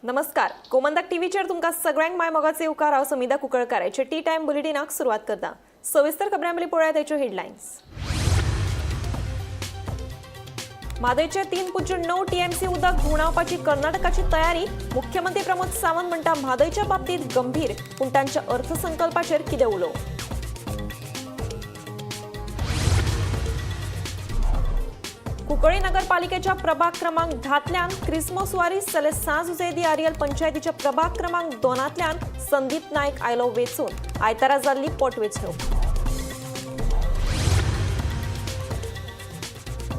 नमस्कार, गोमंतक टीव्हीचेर तुमकां सगळ्यांक माय मोगाचे येवकार. हांव समिधा कुंकळकार. टी टायम बुलेटिनाक सुरवात करता. सविस्तर खबरां पयलीं पळोवया ताच्यो हेडलायन्स. म्हादयचे 3.9 टीएमसी उदक घुंवडावपाची कर्नाटकाची तयारी. मुख्यमंत्री प्रमोद सावंत म्हणटा, म्हादयच्या बाबतीत गंभीर, पूण तांच्या अर्थसंकल्पाचेर कितें उलोवं? कुंकळी नगरपालिकेच्या प्रभाग क्रमांक 10तल्यान क्रिस्मो सुवारीस जाल्यार सांज जुझे आरियल पंचायतीच्या प्रभाग क्रमांक 2तल्यान संदीप नायक आयलो वेंचून. आयतारा जाल्ली पोटवेंचणूक.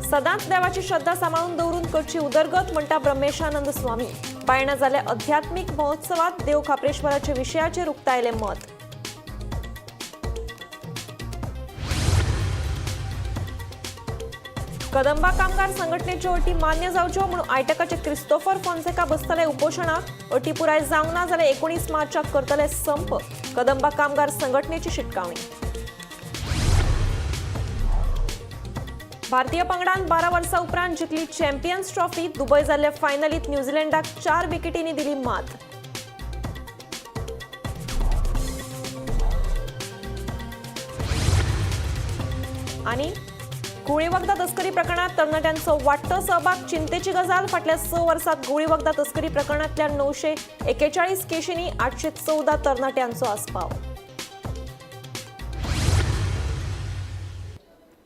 सदांच देवाची श्रद्धा सांबाळून दवरून करची उदरगत, म्हणटा ब्रह्मेशानंद स्वामी. बायणा जाल्ल्या अध्यात्मीक महोत्सवात देव खाप्रेश्वराच्या विशयाचेर उक्तायलें मत. कदंबा कामगार संघटनेच्यो अटी मान्य जावच्यो म्हणून आयटकाचे क्रिस्तोफर फोन्सेका बसतले उपोशणाक. अटी पुराय जावंक ना जाल्यार 19 मार्चाक करतले संप. कदंबा कामगार संघटनेची शिटकावणी. भारतीय पंगडान 12 वर्सां उपरांत जिखली चॅम्पियन्स ट्रॉफी. दुबय जाल्ले फायनलीत न्यूझीलंडाक 4 विकेटींनी दिली मात. आनी गुळी वखदां तस्करी प्रकरणात तरणाट्यांचो वाडटो सहभाग चिंतेची गजाल. फाटल्या 6 वर्सात गुळी वखदां तस्करी प्रकरणांतल्या 941 केशींनी 814 तरणाट्यांचो आस्पाव.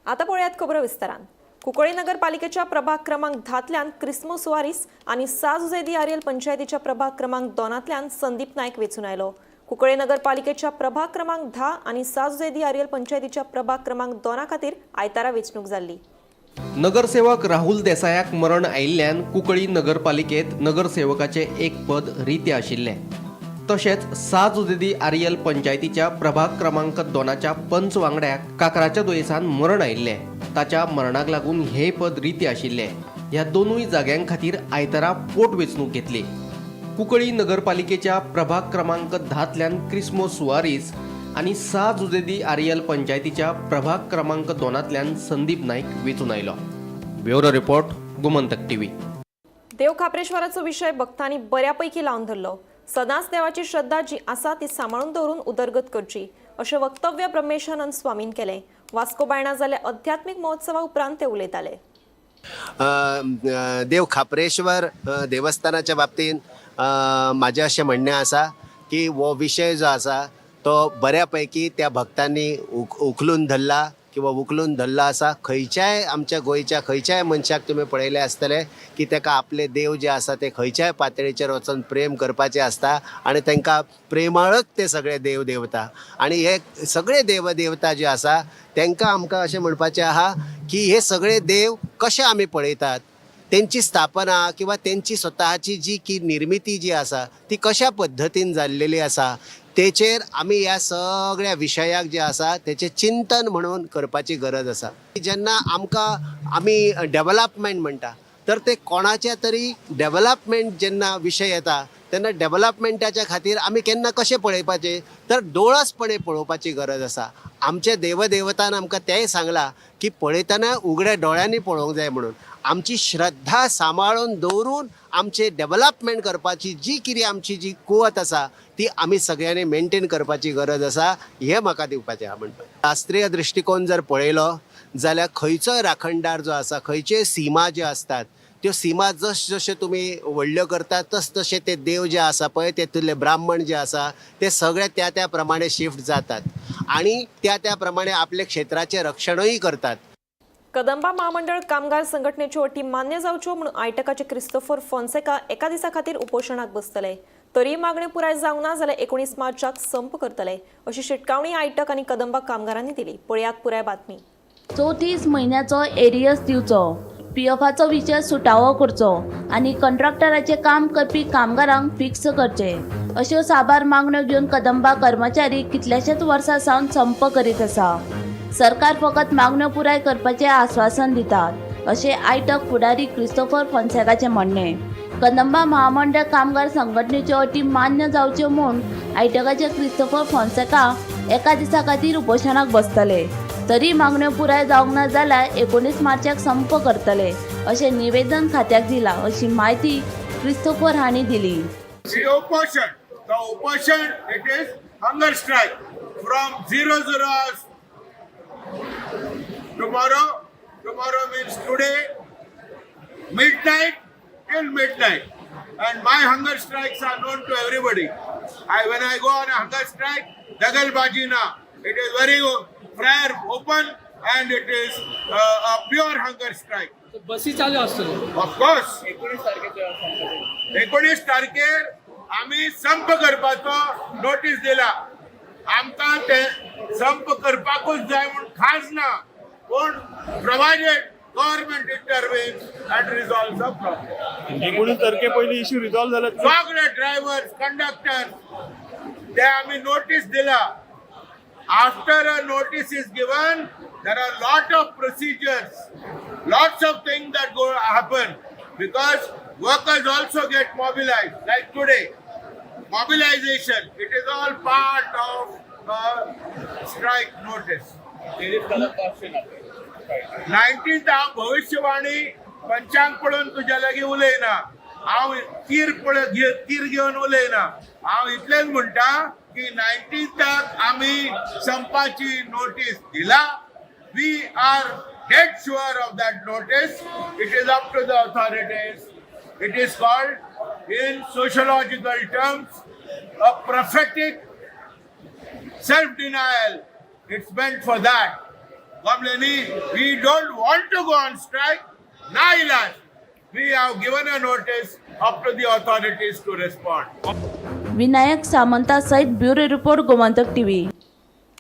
आता पळयात खबरो विस्तारान. कुंकळी नगरपालिकेच्या प्रभाग क्रमांक 10तल्यान क्रिस्मो सुवारीस आनी सांज जुझे आरियल पंचायतीच्या प्रभाग क्रमांक 2तल्यान संदीप नायक वेंचून आयलो. कुंकळी नगरपालिकेच्या प्रभाग क्रमांक 10 आनी सांज जुझे आरियल पंचायतीच्या प्रभाग क्रमांक 2 खातीर आयतारा वेंचणूक जाल्ली. नगरसेवक राहुल देसायाक मरण आयिल्ल्यान कुंकळी नगरपालिकेत नगरसेवकाचें एक पद रितें आशिल्लें. तशेंच सांज जुझे आरियल पंचायतीच्या प्रभाग क्रमांक 2च्या पंच वांगड्याक काकराच्या दुयेंसान मरण आयिल्लें. ताच्या मरणाक लागून हें पद रितें आशिल्लें. ह्या दोनूय जाग्यां खातीर आयतारा पोटवेंचणूक घेतली. कुंकळी नगरपालिकेच्या प्रभाग क्रमांक 10तल्यान क्रिस्मो सुवारीस आनी सांज जुझे आरियल पंचायतीच्या प्रभाग क्रमांक 2तल्यान संदीप नायक वेंचून आयलो. Bureau report, Gomantak TV. देव खाप्रेश्वराचो विशय भक्तांनी बऱ्यापैकी लावन धरलो. सदांच देवाची श्रद्धा जी आसा ती सांबाळून दवरून उदरगत करची, अशें वक्तव्य ब्रह्मेशानंद स्वामीन केलें. वास्को बायणा जाल्ल्या अध्यात्मीक महोत्सवा उपरांत ते उलयताले. देव खाप्रेश्वर देवस्थानाच्या बाबतींत म्हाजें अशें म्हणणें आसा की हो विशय जो आसा तो बऱ्या पैकी त्या भक्तांनी उखलून धरला किंवा उखलून धरला आसा. खंयच्याय आमच्या गोंयच्या खंयच्याय मनशाक तुमी पळयलें आसतलें की ताका आपले देव जे आसा ते खंयच्याय पातळीचेर वचून प्रेम करपाचें आसता आनी तांकां प्रेमाळच ते सगळे देव देवता आनी हे सगळे देव देवता जे आसा तांकां आमकां अशें म्हणपाचें आहा की हे सगळे देव कशे आमी पळयतात, तेंची स्थापना किंवा तेंची स्वताची जी की निर्मिती जी आसा ती कशा पद्दतीन जाल्लेली आसा तेचेर आमी ह्या सगळ्या विशयाक जे आसा तेचें चिंतन म्हणून करपाची गरज आसा. जेन्ना आमकां आमी डेवलपमेंट म्हणटा तर ते कोणाच्या तरी डेवलपमेंट जेन्ना विशय येता तेन्ना डेवलपमेंटाच्या खातीर आमी केन्ना कशें पळयपाचें तर दोळसपणे पळोवपाची गरज आसा. आमचे देवदेवतान आमकां तेंय सांगलां की पळयतना उगड्या दोळ्यांनी पळोवंक जाय म्हणून. आमची श्रद्धा सांबाळून दवरून आमचें डेवलपमेंट करपाची जी कितें आमची जी कुवत आसा ती आमी सगळ्यांनी मेनटेन करपाची गरज आसा, हें म्हाका दिवपाचें आहा म्हणपाक. शास्त्रीय दृश्टिकोन जर पळयलो जाल्यार खंयचोय राखणदार जो आसा, खंयच्योय सीमा ज्यो आसतात त्यो सीमा जश जशे तुमी व्हडल्यो करतात तस तशे ते देव जे आसा पळय तेतुले ब्राह्मण जे आसा ते सगळे त्या त्या प्रमाणे शिफ्ट जातात आनी त्या त्या प्रमाणे आपले क्षेत्राचें रक्षणूय करतात. कदंबा महामंडळ कामगार संघटनेच्यो अटी मान्य जावच्यो म्हणून आयटकाचे क्रिस्तोफर फोन्सेका एका दिसा खातीर उपोशणाक बसतले. तरीय मागणी पुराय जावंक ना जाल्यार 19 मार्चाक संप करतले, अशी शिटकावणी आयटक आनी कदंबा कामगारांनी दिली. पळयात पुराय बातमी. 34 म्हयन्याचो एरियस दिवचो, पीएफाचो विशय सुटावो करचो आनी कंट्राक्टराचें काम करपी कामगारांक फिक्स करचें, अश्यो साबार मागण्यो घेवन कदंबा कर्मचारी कितल्याश्याच वर्सां सावन संप करीत आसा. सरकार फकत मागण्यो पुराय करपाचें आस्वासन दितात, अशें आयटक फुडारी क्रिस्तोफर फोन्सेकाचें म्हणणें. कदंबा महामंडळ कामगार संघटनेच्यो अटी मान्य जावच्यो म्हूण आयटकाचे क्रिस्तोफर फोन्सेका एका दिसा खातीर उपोशणाक बसतले. तरी मागण्यो पुराय जावंक ना जाल्यार 19 मार्चाक संप करतले, अशें निवेदन खात्याक दिलां, अशी म्हायती क्रिस्तोफर हांणी दिली. उपोशण, the उपोशण it is hunger strike from 00 hours tomorrow. Tomorrow means today, midnight till midnight. And my hunger strikes are known to everybody. When I go on a hunger strike, dagal baji na. It is very fair, open, and it is a pure hunger strike. बसी चालू आसतल्यो. Of course. 19 तारखेर आमी संप करपाचो notice दिला. आमकां ते संप करपाकूच जाय म्हूण खास ना, पूण provided government intervenes and resolve the problem. 19 तारखे पयलीं इश्यू रिजॉल्व जाल्यार सगळे ड्रायव्हर्स, कंडक्टर ते आमी नोटीस दिला. After a notice is given, there are lot of procedures, lots of things that go happen, because workers also get mobilized, like today. Mobilization, it is all part of a strike notice. 19th हांव भविश्यवाणी पंचांग पळोवन तुज्या लागीं उलयना, हांव तीर पळय तीर घेवन उलयना, हांव इतलेंच म्हणटा की 19थाक आमी संपाची नोटीस दिला. We are dead sure of that notice. It is up to the authorities. It is called in sociological terms a prophetic self denial. It's meant for that. Kamleni, we don't want to go on strike. Nailas, we have given a notice, up to the authorities to respond. Vinayak Samanta सयत bureau report, Gomantak TV.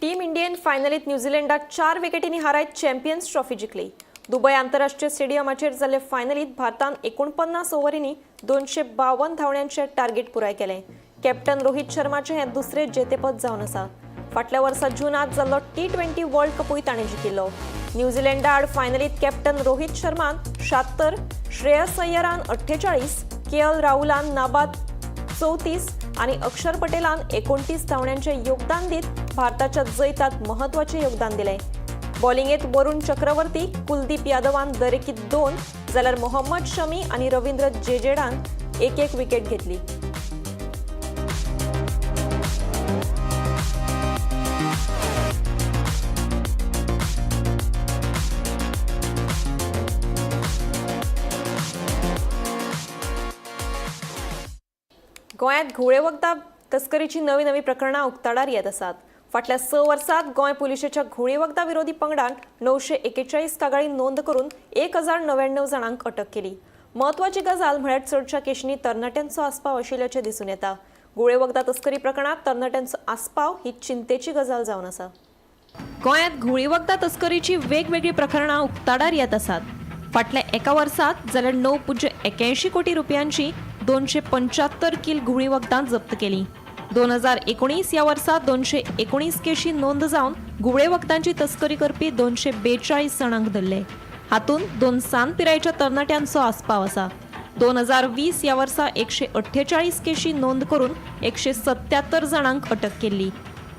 Team Indian फायनलीत न्यूझीलंडाक 4 विकेटींनी हारायत champions trophy जिखली. Dubai आंतरराष्ट्रीय स्टेडियमाचेर जाल्ले फायनलीत भारतान 49 ओव्हरींनी 252 धांवड्यांचे टार्गेट पुराय केलें. कॅप्टन रोहित शर्माचें हें दुसरें जेतेपद जावन आसा. फाटल्या वर्सा जूनात जाल्लो T20 world कपूय ताणें जिखिल्लो. न्यूझीलंडा आड फायनलीत कॅप्टन रोहित शर्मान 76, श्रेयस अय्यरान 48, के.एल. राहुलान नाबाद 34 आनी अक्षर पटेलान 29 धांवड्यांचें योगदान दीत भारताच्या जैतात महत्वाचें योगदान दिलें. बॉलिंगेत वरुण चक्रवर्ती, कुलदीप यादवान दरेकी 2 जाल्यार मोहम्मद शमी आनी रवींद्र जेजेडान 1-1 विकेट घेतली. गोंयांत घुंवळे वखदां तस्करीची नवी नवी प्रकरणां उक्ताडार येत आसात. फाटल्या 6 वर्सांत गोंय पुलिशेच्या घुंवळे वखदां विरोधी पंगडान 941 कागाळी नोंद करून 1099 जाणांक अटक केली. म्हत्वाची गजाल म्हळ्यार चडशा केशींनी तरणाट्यांचो आस्पाव आशिल्ल्याचें दिसून येता. घुंवळे वखदां तस्करी प्रकरणांत तरणाट्यांचो आस्पाव ही चिंतेची गजाल जावन आसा. गोंयांत घुंवळे वखदां तस्करीची वेगवेगळीं प्रकरणां उक्ताडार येत आसात. फाटल्या एका वर्सांत जाल्यार 9.81 कोटी रुपयांची 275 कील घुंवळी वखदां जप्त केली. 2019 ह्या वर्सा 219 केशी नोंद जावन घुंवळे वखदांची तस्करी करपी 242 जाणांक धरले. हातूंत 2 सान पिरायेच्या तरणाट्यांचो आस्पाव आसा. 2020 ह्या वर्सा 148 केशी नोंद करून 177 जाणांक अटक केल्ली.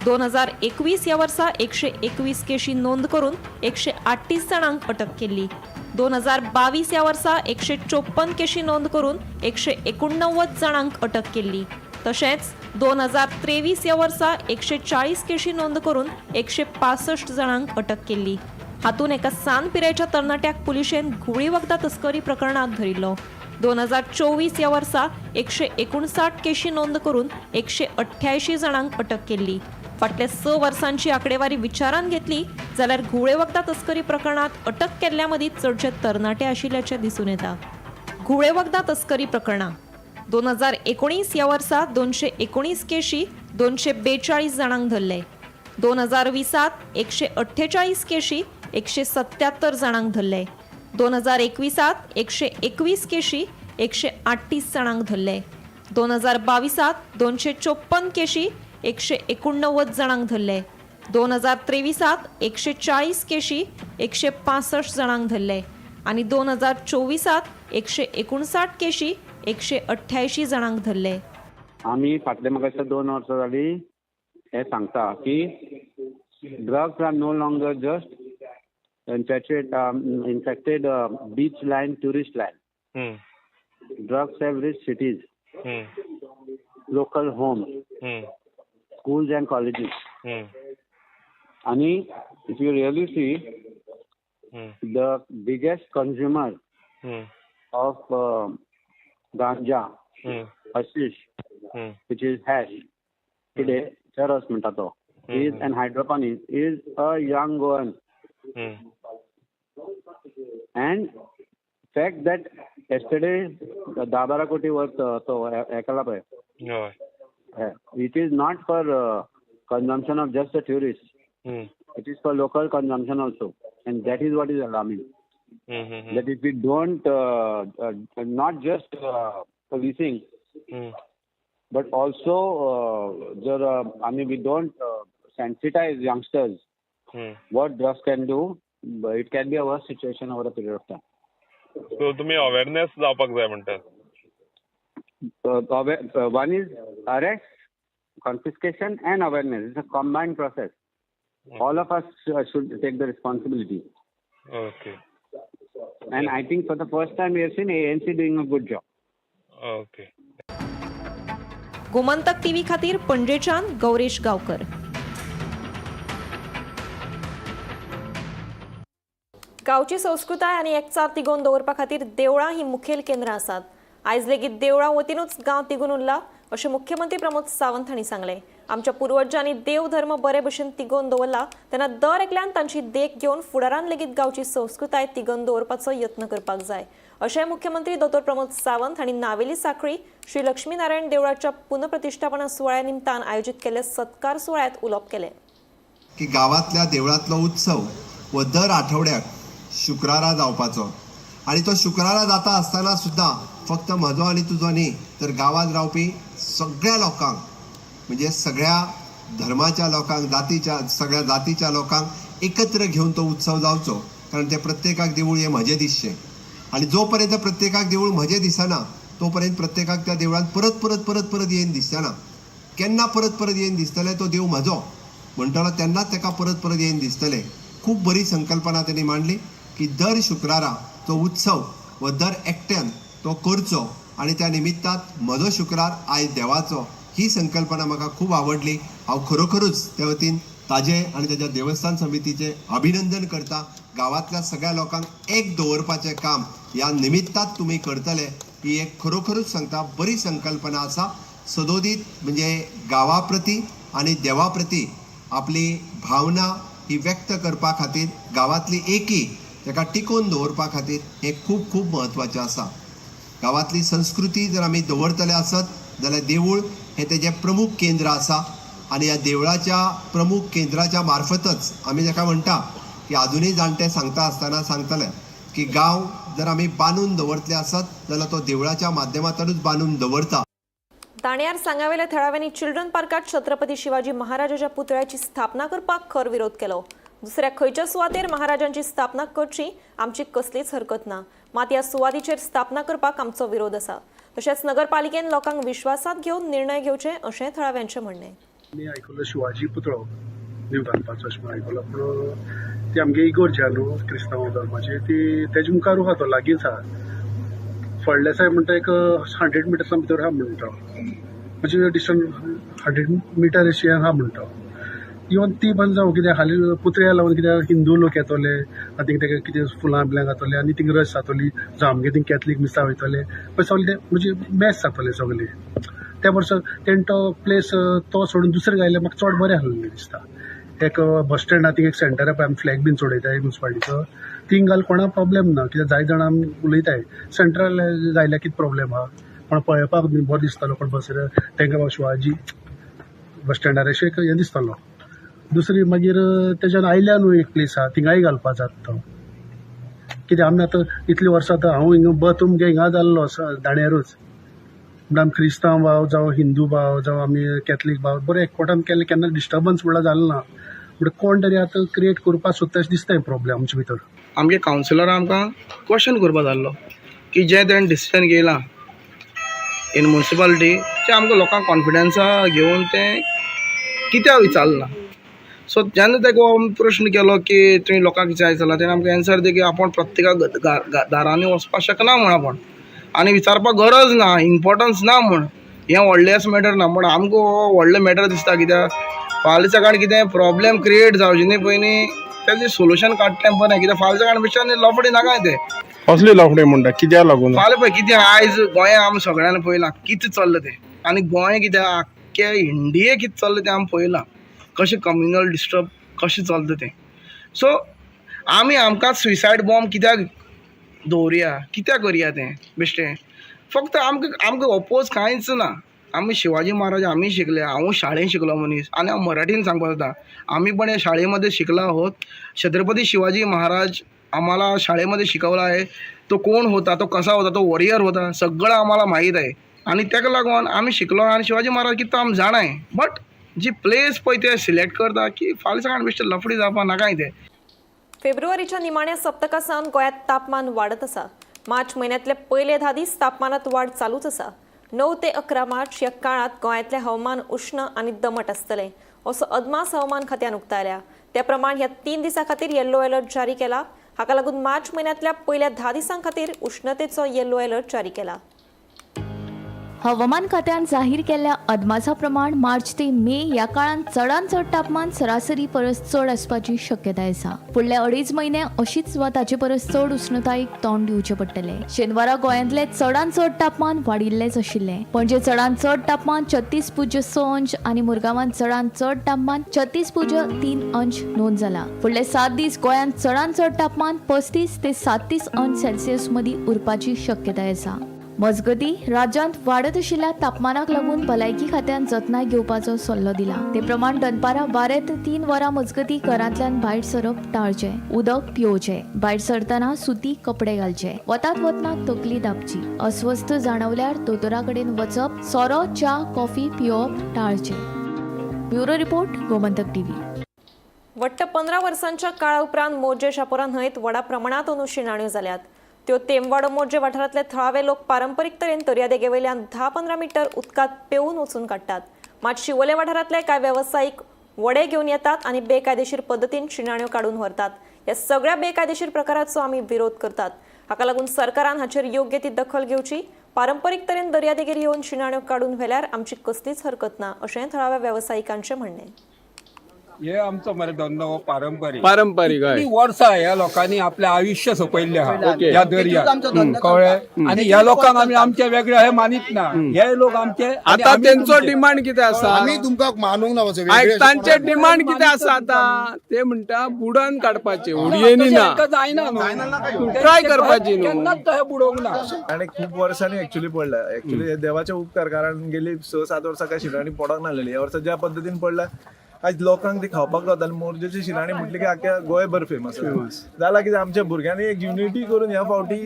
2021 ह्या वर्सा 121 केशी नोंद करून 138 जाणांक अटक केल्ली. 2022 ह्या वर्सा 154 केशी नोंद करून 189 जाणांक अटक केल्ली. तशेंच 2023 ह्या वर्सा 140 केशी नोंद करून 165 जाणांक अटक केल्ली. हातूंत एका सान पिरायेच्या तरणाट्याक पुलिशेन घुंवळी वखदां तस्करी प्रकरणांत धरिल्लो. 2024 ह्या वर्सा 159 केशी नोंद करून 188 जाणांक अटक केल्ली. फाटल्या 6 वर्सांची आंकडेवारी विचारांत घेतली जाल्यार घुंवळे वखदां तस्करी प्रकरणांत अटक केल्ल्या मदीं चडशे तरणाटे आशिल्ल्याचें दिसून येता. घुंवळे वखदां तस्करी प्रकरणां 2019 ह्या वर्सा 219 केशी 242 जाणांक धरले. 2020 148 केशी 177 जाणांक धरले. 2021 121 केशी 138 जाणांक धरले. 2022 254 केशी 189 जाणांक धरले. 2023 140 केशी 165 जाणांक धरले आनी 2024 159 केशी 188 जाणांक धरले. आमी फाटले म्हाका दिसता 2 वर्सां जाली हें सांगता की drugs are no longer just infected beach line, tourist line. Drugs have reach cities. local homes, schools and colleges. आनी if you really see, the biggest consumer of ganja, hashish, which is hash today, charas म्हणटा तो, is and hydroponics is a young Goan. And fact that yesterday 10-12 कोटी worth तो हें केला पळय, it is not for consumption of just the tourist, it is for local consumption also, and that is what is alarming. That if we don't not just policing, but also जर आमी we don't sensitize youngsters what drugs can do, it can be a worse situation over a period of time. So तुमी awareness जावपाक जाय म्हणटात. One is arrest, confiscation and awareness. It's a combined process. All of us should take the responsibility. Okay. And I think for the first time we have seen ANC doing a good job. Okay. Gomantak TV खातीर पणजेच्यान गौरेश गांवकर. गांवची संस्कृताय आनी एकचार तिगोवन दवरपा खातीर देवळां ही मुखेल केंद्रां आसात. आयज लेगीत देवळां वतीनूच गांव तिगून उरला अशें मुख्यमंत्री प्रमोद सावंत हांणी सांगलें. आमच्या पुर्वजांनी देव धर्म बरे भशेन तिगोवन दवरला तेन्ना दर एकल्यान तांची देख घेवन फुडारान लेगीत गांवची संस्कृताय तिगोवन दवरपाचो यत्न करपाक जाय अशें मुख्यमंत्री दोतोर प्रमोद सावंत हांणी नावेली साखळी श्री लक्ष्मीनारायण देवळाच्या पुनप्रतिष्ठापना सुवाळ्या निमतान आयोजीत केल्ल्या सत्कार सुवाळ्यात उलोवप केलें. की गांवांतल्या देवळांतलो उत्सव हो दर आठवड्याक शुक्रारा जावपाचो आनी तो शुक्रारा जाता आसतना सुद्दां फक्त म्हजो आनी तुजो न्ही तर गांवांत रावपी सगळ्या लोकांक, म्हणजे सगळ्या धर्माच्या लोकांक, जातीच्या सगळ्या जातीच्या लोकांक एकत्र घेवन तो उत्सव जावचो, कारण ते प्रत्येकाक देवूळ हें म्हजें दिसचें आनी जो पर्यंत प्रत्येकाक देवूळ म्हजें दिसना तो पर्यंत प्रत्येकाक त्या देवळांत परत परत परत परत येवन दिसचें ना. केन्ना परत परत येवन दिसतलें तो देव म्हजो म्हणटलो तेन्नाच ताका परत परत येवन दिसतलें. खूब बरी संकल्पना तेणी मांडली की दर शुक्रारा तो उत्सव व दर एकट्यान तो करचो आनी त्या निमित्तान म्हजो शुक्रार आयज देवाचो ही संकल्पना म्हाका खूब आवडली. हांव खरोखरूच त्या वतीन ताजें आनी ताच्या देवस्थान समितीचें अभिनंदन करता. गांवांतल्या सगळ्या लोकांक एक दवरपाचें काम ह्या निमित्तात तुमी करतले ही एक खरोखरूच सांगता बरी संकल्पना आसा. सदोदीत म्हणजे गांवा प्रती आनी देवा प्रती आपली भावना ही व्यक्त करपा खातीर गांवांतली एकी ताका टिकोवन दवरपा खातीर हें खूब खूब म्हत्वाचें आसा. गांवांतली संस्कृती जर आमी दवरतले आसत जाल्यार देवूळ हें तेजें प्रमुख केंद्र आसा आनी ह्या देवळाच्या प्रमुख केंद्राच्या मार्फतच आमी ताका म्हणटा की आजुनूय जाणटे सांगता आसतना सांगतले की गांव जर आमी बांदून दवरतले आसत जाल्यार तो देवळाच्या माध्यमांतल्यानूच बांदून दवरता. दाणयार सांगावेल्या थळाव्यांनी चिल्ड्रन पार्कात छत्रपती शिवाजी महाराजाच्या पुतळ्याची स्थापना करपाक खर विरोध केलो. दुसऱ्या खंयच्या सुवातेर महाराजांची स्थापना करची आमची कसलीच हरकत ना, मात ह्या सुवातीचेर स्थापना करपाक आमचो विरोध आसा. तशेंच नगरपालिकेन लोकांक विश्वासात घेवन निर्णय घेवचे अशें थळाव्यांचें म्हणणें. मी आयकलो शिवाजी पुतळो न्यू घालपाचो अशें म्हूण आयकलो, पूण ती आमगे इगोर्ज आहा न्हू क्रिस्तांव धर्माची, ती तेजे मुखार आहा, तो लागींच आहा. फडले सायब म्हणटा एक 100 मिटर्सां भितर आहा म्हणटा, म्हणजे डिस्टन्स 100 मिटर अशी आहा म्हणटा. इवन ती बंद जावं कित्याक हालीं पुतळ्या लावन कित्याक हिंदू लोक येतले आनी तांकां कितें फुलां बिलां घातले आनी थिंग रश जातली, जावं आमगे थिंग कॅथलीक मिसां वयतले, पळय सगळे म्हणजे मॅस जातले सगळे. त्या वर्सा तेणें तो प्लेस तो सोडून दुसरें घायल्यार म्हाका चड बरें आसलें दिसता. एक बस स्टँडा थिंग एक सेंटर आहा पळय, आमी फ्लॅग बीन चडयताय मुन्सिपालिटीचो, थिंग घाल कोणा प्रॉब्लेम ना, कित्याक जाय जाणां आमी उलयताय. सेंट्रल घायल्यार कितें प्रॉब्लेम आहा, कोण पळोवपाक बीन बरो दिसतालो, कोण बसर तांकां शिवाजी बस स्टँडार अशें एक हें दिसतालो. दुसरी मागीर तेज्यान आयल्या न्हू एक प्लेस आहा, थिंगाय घालपा जाता तो, कित्याक आमी आतां इतलीं वर्सां आतां हांव हिंगा बर्थ मुगे हिंगा जाल्लो दाण्यारूच, म्हणटा आमी क्रिस्तांव भाव जावं हिंदू भाव जावं आमी कॅथलीक भाव बरें एकवटान केल्लें, केन्ना डिस्टर्बन्स म्हणल्यार जालें ना. म्हणटा कोण तरी आतां क्रिएट करपाक सोदता अशें दिसता प्रॉब्लेम आमचे भितर. आमगे कावन्सिलरान आमकां क्वेश्चन करपा जाल्लो की जें तेणें डिसिजन घेयलां इन मुन्सिपालिटी तें आमकां लोकांक कॉन्फिडन्सा घेवन तें कित्याक विचारलें ना. सो जेन्ना ताका हो प्रश्न केलो की तुवें लोकांक जाय जाल्यार तेणें आमकां एन्सर दिली की आपूण प्रत्येका दारांनी वचपाक शकना म्हूण आपूण आनी विचारपाक गरज ना, इम्पोर्टन्स ना म्हूण. हें व्हडलें अशें मॅटर ना, पूण आमकां हो व्हडलो मॅटर दिसता. कित्याक फाल्यां सकाळीं कितें प्रॉब्लेम क्रिएट जावचे न्ही पयलीं तेजें सोल्युशन काडटा तें बरें. कित्याक फाल्यां सकाळीं बेश्टें लफडे नाका ते. कसली लफडे म्हणटा, कित्याक लागून? फाल्यां पळय कितें आयज गोंया आमी सगळ्यांनी पळयलां कितें चल्लां तें, आनी गोंय कित्याक आख्खे इंडिये कितें चल्लां तें आमी पळयलां, कशें कम्युनल डिस्टर्ब कशें चलता तें. सो आमी आमकां सुसायड बॉम्ब कित्याक दवरुया, कित्याक करया तें बेश्टें? फक्त आमकां आमकां ओपोज कांयच ना. आमी शिवाजी महाराज आमी शिकले, हांवूय शाळेन शिकलो मनीस आनी हांव मराठीन सांगपाक जाता, आमी पण या शाळेमध्ये शिकला आहोत. छत्रपती शिवाजी महाराज आम्हाला शाळेमध्ये शिकवला आहे. तो कोण होता, तो कसा होता, तो वॉरियर होता, सगळं आम्हाला माहीत आहे आनी ताका लागून आमी शिकलो आनी शिवाजी महाराज कितें तो आमी जाणाय. बट जी प्लेस पळय ते सिलेक्ट करता की फाल्यां सकाळीं बेश्टें लफडी जावपा नाकाय ते. फेब्रुवारीच्या निमाण्या सप्तका सावन गोंयांत तापमान वाडत आसा. मार्च म्हयन्यांतले पयले 10 दीस तापमानात वाड चालूच आसा. 9 ते 11 मार्च ह्या काळांत गोंयांतलें हवामान उश्ण आनी दमट आसतलें असो अदमास हवामान खात्यान उक्तायल्या. त्या प्रमाण ह्या 3 दिसां खातीर येल्लो अलर्ट जारी केला. हाका लागून मार्च म्हयन्यांतल्या पयल्या 10 दिसां खातीर उश्णतेचो येल्लो अलर्ट जारी केला. हवामान खात्यान जाहीर केल्ल्या अदमासा प्रमाण मार्च ते मे ह्या काळांत चडांत चड तापमान सरासरी परस चड आसपाची शक्यताय आसा. फुडले 2.5 म्हयने अशीच वा ताचे परस चड उष्णतायेक तोंड दिवचें पडटलें. शेनवारा गोंयांतलें चडांत चड तापमान वाडिल्लेंच आशिल्लें. पणजे चडांत चड तापमान 36.6 अंश आनी मुरगांवांत चडांत चड तापमान 36.3 अंश नोंद जाला. फुडले 7 दीस गोंयांत चडांत चड तापमान 35 ते 37 अंश सेल्सियस मदीं उरपाची शक्यताय आसा. मजगती राज्यांत वाडत आशिल्ल्या तापमानाक लागून भलायकी खात्यान जतनाय घेवपाचो सल्लो दिला. ते प्रमाण दनपारां 12 ते 3 वरां मजगती घरांतल्यान भायर सरप टाळचें, उदक पिवचें, भायर सरतना सुती कपडे घालचे, वतात वतना तकली दाबची, अस्वस्थ जाणवल्यार दोतोरा कडेन वचप, सोरो, च्या, कॉफी पिवप टाळचें. Bureau report, Gomantak TV. वट्ट 15 वर्सांच्या काळा उपरांत मोरजे शापोरा न्हंयत व्हडा प्रमाणांत अंदू शिणाण्यो जाल्यात. त्यो तेमवाडो मोरजे वाठारांतले थळावे लोक पारंपरीक तरेन दर्यादेगे वयल्यान 10-15 मिटर उदकांत पेंवून वचून काडटात. मात शिवोले वाठारांतले कांय वेवसायीक वडे घेवन येतात आनी बेकायदेशीर पद्दतीन शिणाण्यो काडून व्हरतात. ह्या सगळ्या बेकायदेशीर प्रकाराचो आमी विरोध करतात. हाका लागून सरकारान हाचेर योग्य ती दखल घेवची. पारंपरीक तरेन दर्यादेगेर येवन शिणाण्यो काडून व्हेल्यार आमची कसलीच हरकत ना अशें थळाव्या वेवसायिकांचें म्हणणें. हे आमचो मरे धंदो हो पारंपरीक पारंपरीक, हय. वर्सां ह्या लोकांनी आपलें आयुश्य सोंपयल्लें आहा ह्या दर्याक, कळ्ळें? आनी ह्या लोकांक आमी आमचे वेगळे हे मानीत ना. हे लोक आमचे. आता तेंचो डिमांड कितें आसा, आमी तुमकां मानूंक ना. तांचे डिमांड कितें आसा आतां, ते म्हणटा बुडोवन काडपाचे, होडयेनी ना, जायना, ट्राय करपाची न्हू, केन्नाच तशें बुडोवंक ना. आनी खूब वर्सांनी एक्चुअली पडला. एक्चुअली हे देवाचे उपकार, कारण गेली 6-7 वर्सां काय शिणाणी पडोंक नासलेली. ह्या वर्सा ज्या पद्दतीन पडला, आज लोकांक ती खावपाक गावता. आनी मोरजेची शिणाणी म्हटली की आख्या गोंयभर फेमस जाला. कितें आमच्या भुरग्यांनी एक युनिटी करून ह्या फावटी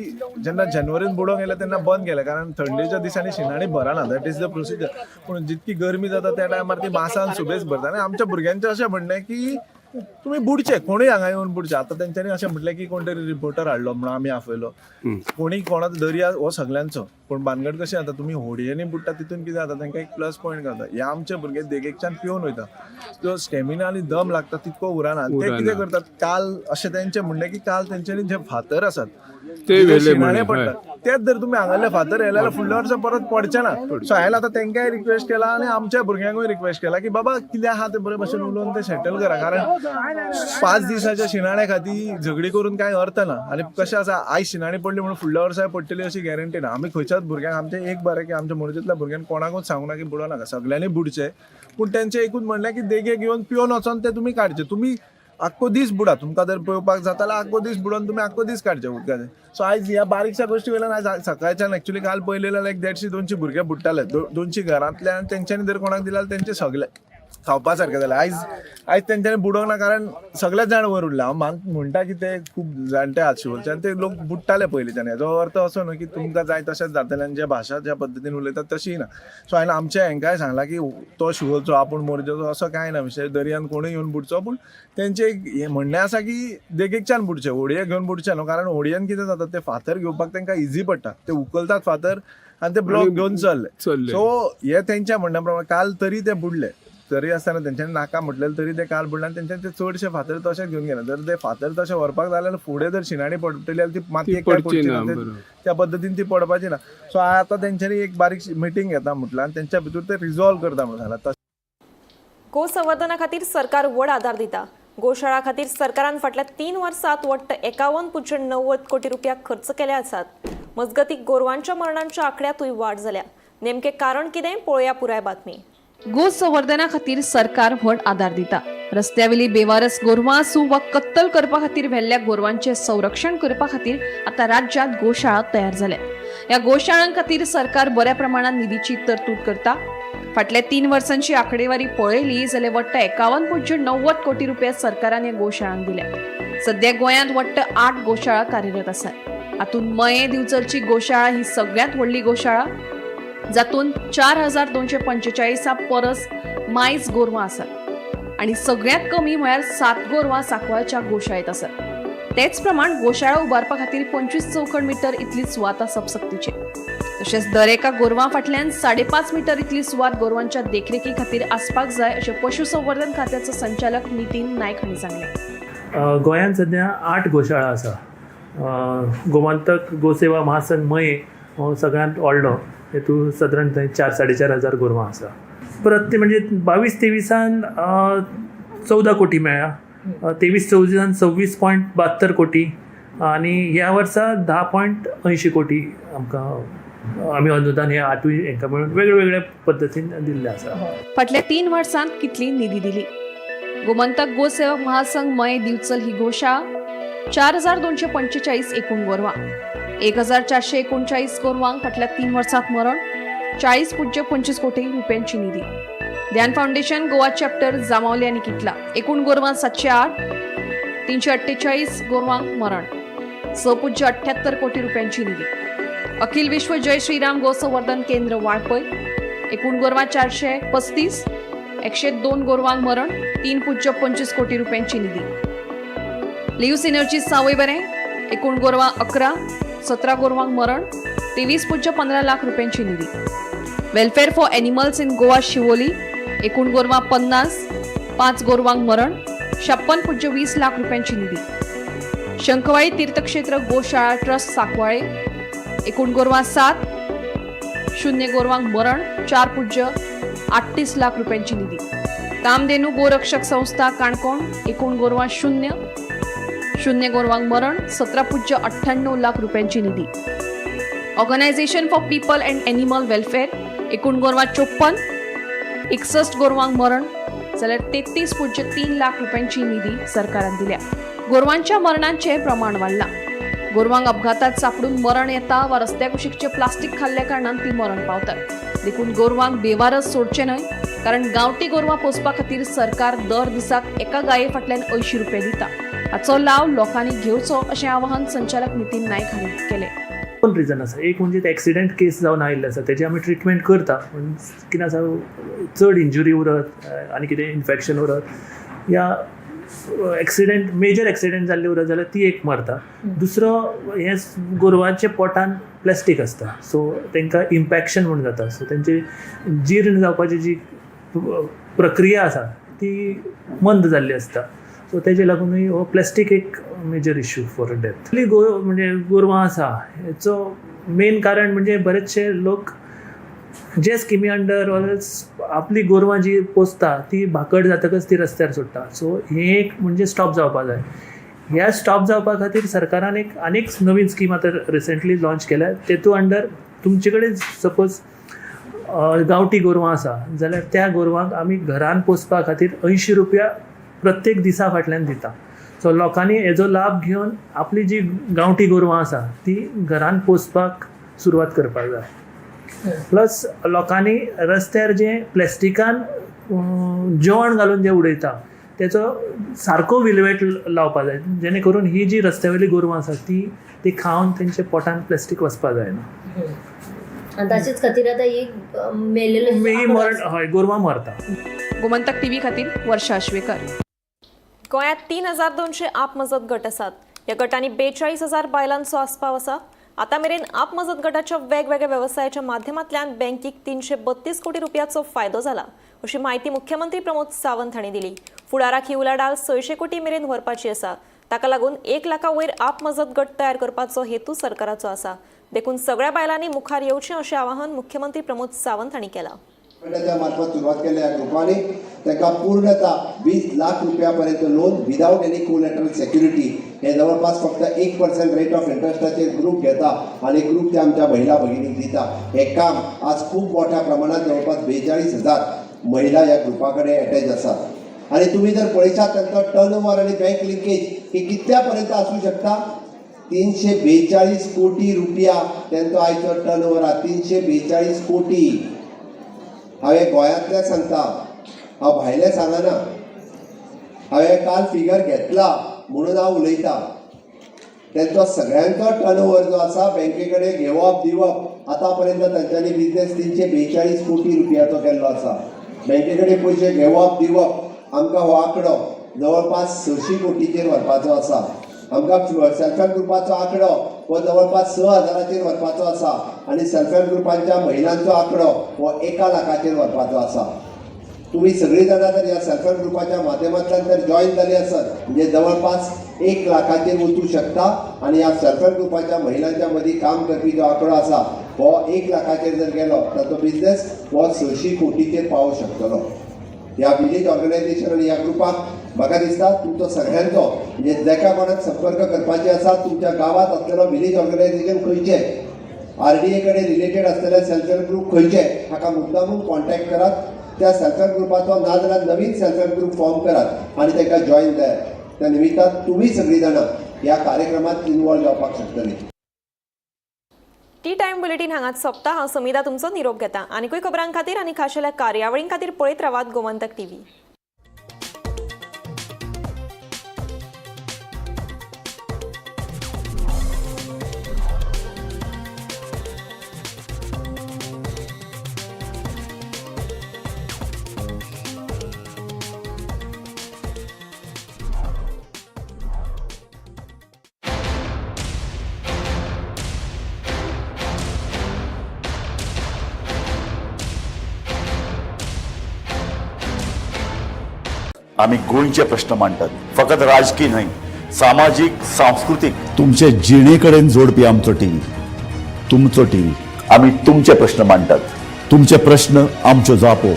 जेन्ना जानेवारीन बुडोवंक गेले तेन्ना बंद केलें, कारण थंडेच्या दिसांनी शिणाणी भरना, that is the procedure. पूण जितकी गरमी जाता त्या टायमार ती मासान सुबेज भरता. आनी आमच्या भुरग्यांचें अशें म्हणणें की तुमी बुडचे, कोणूय हांगा येवन बुडचे. आतां तेंच्यांनी अशें म्हटलें की कोण तरी रिपोर्टर हाडलो म्हणून आमी आपयलो, कोणी कोणाचो दर्या हो सगल्यांचो. पूण भानगड कशें जाता, तुमी होडयेनी बुडटा तितून कितें जाता, तांकां एक प्लस पॉयंट गावता. हे आमचे भुरगे देगेकच्यान पिवन वयता, जो स्टेमिना आनी दम लागता तितको उरना. ते कितें करतात, काल अशें तेंचें म्हणणें की काल तेंच्यांनी जे फातर आसात ते शिणाणे पडटात, तेच जर तुमी हांगासरले फातर येयले जाल्यार फुडल्या वर्सा परत पडचे ना. सो हांवें आतां तेंकांय रिक्वेस्ट केला आनी आमच्या भुरग्यांकूय रिक्वेस्ट केला की बाबा कितें आहा तें बरे भशेन उलोवन तें सेटल करा, कारण 5 दिसाच्या शिणाण्या खातीर झगडी करून कांय अर्थ ना. आनी कशें आसा, आयज शिणाणी पडली म्हणून फुडल्या वर्साय पडटली अशी गॅरंटी ना. आमी खंयच्याच भुरग्यांक, आमचें एक बरें की आमच्या मोरजेंतल्या भुरग्यांक कोणाकूच सांगूं ना की बुडो नाका, सगल्यांनी बुडचें. पूण तेंचें एकूच म्हणलें की देगेक येवन पिवन वचोन तें तुमी काडचें. तुमी आख्खो दीस बुडा, तुमकां जर पेंवपाक जाता जाल्यार आख्खो दीस बुडोवन तुमी आख्खो दीस काडचे उदकाचें. सो आयज ह्या बारीकश्या गोश्टी वयल्यान आयज सकाळच्यान एक्चुअली काल पळयलें जाल्यार एक 150-200 भुरगे बुडटाले. 200 घरांतल्यान तेंच्यांनी जर कोणाक दिल्यार तेंचे सगळे खावपा सारकें जालें. आयज आयज तेंच्यांनी बुडोवंक ना, कारण सगळेच जाण वयर उरले. हांव म्हणटा की ते खूब जाणटे आहात शिवोलचे आनी ते लोक बुडटाले पयलींच्यान. हेजो अर्थ असो न्हू की तुमकां जाय तशेंच जातलें आनी जे भाशा ज्या पद्दतीन उलयतात तशी ना. सो हांवें आमच्या हेंकांय सांगलां की तो शिवोलचो आपूण मोरजेचो असो कांय ना विशय, दर्यान कोणूय येवन बुडचो. पूण तेंचें एक हें म्हणणें आसा की देगेकच्यान बुडचें, होडये घेवन बुडचें न्हू, कारण होडयेन कितें जाता, ते फातर घेवपाक तांकां इजी पडटा, ते उखलतात फातर आनी ते ब्लॉक घेवन चल्ले. सो हे तेंच्या म्हणण्या प्रमाणे काल तरी ते बुडले. तरी आसतना तेंच्यांनी नाका म्हटलें तरी ते काल बुडले आनी तेंच्यांनी ते चडशे फातर तशेच घेवन गेले. जर ते फातर तशे व्हरपाक जाय जाल्यार फुडें जर शिणाणी पडटली जाल्यार ती माती एकठांय पडची पडची ना, ना, त्या पद्दतीन ती पडपाची ना. सो आतां तेंच्यांनी एक बारीक मिटींग घेता म्हटलां आनी तेंच्या भितर ते रिजॉल्व करता म्हणून सांगलां. गोसंवर्धना खातीर सरकार व्हड आदार दिता. गोशाळा खातीर सरकारान फाटल्या 3 वर्सात वट्ट 51.90 कोटी रुपया खर्च केले आसात. मजगतीं गोरवांच्या मरणांच्या आंकड्यांतूय वाड जाल्या. नेमकें कारण कितें, पळोवया पुराय बातमी. गोसंवर्धना खातीर सरकार व्हड आदार दिता. रस्त्यावेली बेवारस गोरवां आसूं वा कत्तल करपा खातीर व्हेल्ल्या गोरवांचें संरक्षण करपा खातीर आतां राज्यांत गोशाळा तयार जाल्या. ह्या गोशाळां खातीर सरकार बऱ्या प्रमाणात निधीची तरतूद करता. फाटल्या 3 वर्सांची आंकडेवारी पळयली जाल्यार वट्ट 51.90 कोटी रुपया सरकारान ह्या गोशाळांक दिल्या. सध्या गोंयांत वट्ट 8 गोशाळा कार्यरत आसात. हातूंत मयें दिवचलची गोशाळा ही सगळ्यांत व्हडली गोशाळा, जातूंत 4245 परस मायज गोरवां आसात आनी सगळ्यांत कमी म्हळ्यार 7 गोरवां सांकवाळच्या गोशाळेंत आसात. तेच प्रमाण गोशाळा उबारपा खातीर 25 चौखण मिटर इतली सुवात आसप सक्तीची. तशेंच दरेका गोरवां फाटल्यान 5.5 मिटर इतली सुवात गोरवांच्या देखरेखी खातीर आसपाक जाय अशें पशुसंवर्धन खात्याचो संचालक नितीन नायक हांणी सांगलें. गोंयांत सद्या 8 गोशाळा आसा. गोमंतक गोसेवा महासंघ मये हो सगळ्यांत व्हडलो, हेतून सादारण थंय 4-4.5 हजार गोरवां आसा. परत ते म्हणजे 22-23 14 कोटी मेळ्ळा, 23-24 26.72 कोटी आनी ह्या वर्सा 10.80 कोटी आमकां आमी अनुदान हे 8वीं हेंकां मेळून वेगळे वेगळे पद्दतीन दिल्लें आसा. फाटल्या 3 वर्सांत कितली निधी दिली? गोमंतक गोसेवक महासंघ मये दिवचल ही गोशाळा 4245 एकूण गोरवां, 1439 गोरवांक फाटल्या 3 वर्सांत मरण, 40.25 कोटी रुपयांची निधी. ध्यान फाउंडेशन गोवा चॅप्टर जामावले आनी किटला एकूण गोरवां 708, 348 गोरवांक मरण, 6.78 कोटी रुपयांची निधी. अखिल विश्व जय श्रीराम गोसंवर्धन केंद्र वाळपय एकूण गोरवां 435, 102 गोरवांक मरण, 3.25 कोटी रुपयांची निधी. लिव्स एनर्जी सावयवेरें एकूण गोरवां 11, 17 गोरवांक मरण, 23.15 लाख रुपयांची निधी. Welfare for animals in Goa Siolim एकूण गोरवां 50, 5 गोरवांक मरण, 56.20 लाख रुपयांची निधी. शंखवाळी तीर्थक्षेत्र गोशाळा ट्रस्ट सांकवाळे एकूण गोरवां 7, 0 गोरवांक मरण, 4.38 लाख रुपयांची निधी. कामधेनू गोरक्षक संस्था काणकोण एकूण गोरवां 0, 0 गोरवांक मरण, 17.98 लाख रुपयांची निधी. Organisation for people and animal welfare एकूण गोरवां 54, 61 गोरवांक मरण जाल्यार 33.3 लाख रुपयांची निधी सरकारान दिल्या. गोरवांच्या मरणांचें प्रमाण वाडलां. गोरवांक अपघातात सापडून मरण येता वा रस्त्या कुशीकचें प्लास्टीक खाल्ल्या कारणान ती मरण पावतात. देखून गोरवांक बेवारस सोडचें न्हय, कारण गांवठी गोरवां पोसपा खातीर सरकार दर दिसाक एका गाये फाटल्यान 80 रुपये दिता. हाचो लाव लोकांनी घेवचो अशें आवाहन संचालक नितीन नायक हांणी केलें. दोन रिजन आसा. एक म्हणजे एक्सिडेंट केस जावन आयिल्ले आसा तेजी आमी ट्रिटमेंट करता, पूण कितें आसा चड इंजुरी उरत आनी कितें इन्फेक्शन उरत या एक्सिडेंट मेजर एक्सिडेंट जाल्ले उरत जाल्यार ती एक मरता. दुसरो हें गोरवांच्या पोटान प्लास्टीक आसता, सो तांकां इम्पॅक्शन म्हूण जाता. सो तेंची जीर्ण जावपाची जी प्रक्रिया आसा ती मंद जाल्ली आसता. सो तेजे लागूनय हो प्लास्टीक एक मेजर इश्यू फॉर डेथ. म्हणजे गोरवां आसा हेचो मेन कारण म्हणजे बरेचशे लोक जे स्किमी अंडर ऑर आपली गोरवां जी पोसता ती भाकड जातकच ती रस्त्यार सोडटा. सो हें एक म्हणजे स्टॉप जावपा जाय. ह्या स्टॉप जावपा खातीर सरकारान एक आनीक नवीन स्कीम आतां रिसंटली लॉंच केल्या. तेतू अंडर तुमचे कडेन सपोज गांवठी गोरवां आसा जाल्यार त्या गोरवांक आमी घरान पोसपा खातीर 80 रुपया प्रत्येक दिसा फाटल्यान दिता. सो लोकांनी हेजो लाभ घेवन आपली जी गांवठी गोरवां आसा ती घरान पोसपाक सुरवात करपाक जाय. प्लस लोकांनी रस्त्यार जे प्लास्टिकान जेवण घालून जे उडयता तेचो सारको विल्हेवाट लावपा जाय, जेणे करून ही जी रस्त्या वयली गोरवां आसा ती खावन तेंच्या पोटान प्लास्टीक वचपा जायना. आनी ताचेच खातीर आतां एक मेलेलो मरण हय गोरवां मरता. गोमंतक टीव्ही खातीर वर्षा आश्वेकर. गोंयांत 3200 आप मजत गट आसात. ह्या गटांनी 42,000 बायलांचो आस्पाव आसा. आतां मेरेन आप मजत गटाच्या वेगवेगळ्या वेवसायाच्या माध्यमांतल्यान बँकेक 332 कोटी रुपयाचो फायदो जाला अशी म्हायती मुख्यमंत्री प्रमोद सावंत हांणी दिली. फुडाराक ही उलाढाल 600 कोटी मेरेन व्हरपाची आसा. ताका लागून 1 लाखा वयर आप मजत गट तयार करपाचो हेतू सरकाराचो आसा. देखून सगळ्या बायलांनी मुखार येवचें अशें आवाहन मुख्यमंत्री प्रमोद सावंत हांणी केलां. मार्फत सुरवात केल्ल्या ह्या ग्रुपांनी तांकां पूर्णता 20 लाख रुपया पर्यंत loan without any collateral security हे जवळपास फक्त 1% रेट ऑफ इंट्रस्टाचेर ग्रूप घेता आनी ग्रूप ते आमच्या महिला भगिनीक दिता. हे काम आज खूब मोठ्या प्रमाणात जवळपास 42,000 महिला ह्या ग्रुपा कडेन एटॅच आसात. आनी तुमी जर पळयशात तांचो टर्न ओवर आनी बँक लिंकेज ही कितल्या पर्यंत आसूं शकता, 342 कोटी रुपया तांचो आयचो टर्न ओवर आहा. 342 कोटी. हांवें गोंयांतलें सांगता, हांव भायलें सांगना. हांवें काल फिगर घेतला म्हणून हांव उलयतां. तेंचो सगळ्यांचो टर्न ओवर जो आसा बँके कडेन घेवप दिवप आतां पर्यंत तांच्यांनी बिजनेस 342 कोटी रुपयाचो केल्लो आसा. बँके कडेन पयशे घेवप दिवप आमकां हो आंकडो जवळपास 600 कोटीचेर व्हरपाचो आसा. आमकां सेल्फ हेल्प ग्रुपाचो आंकडो हो जवळपास 6,000चेर व्हरपाचो आसा आनी सेल्फ हेल्प ग्रुपांच्या महिलांचो आंकडो हो 1 लाखाचेर व्हरपाचो आसा. तुमी सगळीं जाणां जर ह्या सेल्फ हेल्प ग्रुपाच्या माध्यमांतल्यान जर जॉयन जाली आसत म्हणजे जवळपास 1 लाखाचेर वचूं शकता आनी ह्या सेल्फ हेल्प ग्रुपाच्या महिलांच्या मदीं काम करपी जो आंकडो आसा हो 1 लाखाचेर जर गेलो ताचो बिजनेस हो 600 कोटीचेर पावूंक शकतलो. ह्या विलेज ऑर्गनायझेशन आनी ह्या ग्रुपाक म्हाका दिसता तुमचो सगळ्यांचो म्हणजे जाका कोणाक संपर्क करपाचे आसा तुमच्या गांवांत आसलेलो विलेज ऑर्गनायझेशन खंयचें, RDA कडेन रिलेटेड आसलेले सेल्फ हेल्प ग्रूप खंयचे हाका मुद्दामून कॉन्टॅक्ट करात. त्या सेल्फ हेल्प ग्रुपाचो नाजाल्यार नवीन सेल्फ हेल्प ग्रूप फॉर्म करात आनी तांकां जॉयन जायात. त्या निमित्तान तुमी सगळीं जाणां ह्या कार्यक्रमात इनवॉल्व जावपाक शकतलीं. टी टायम बुलेटीन हांगाच सोंपता. हांव समिधा तुमचो निरोप घेता. आनीकूय खबरां खातीर आनी खाशेल्या कार्यावळीं खातीर पळयत रावात गोमंतक टीव्ही. आमी गोंयचे प्रश्न मांडटात, फकत राजकीय न्हय, सामाजीक, सांस्कृतीक, तुमचे जिणे कडेन जोडपी आमचो टीव्ही, तुमचो टीव्ही. आमी तुमचे प्रश्न मांडटात, तुमचे प्रश्न आमच्यो जापो.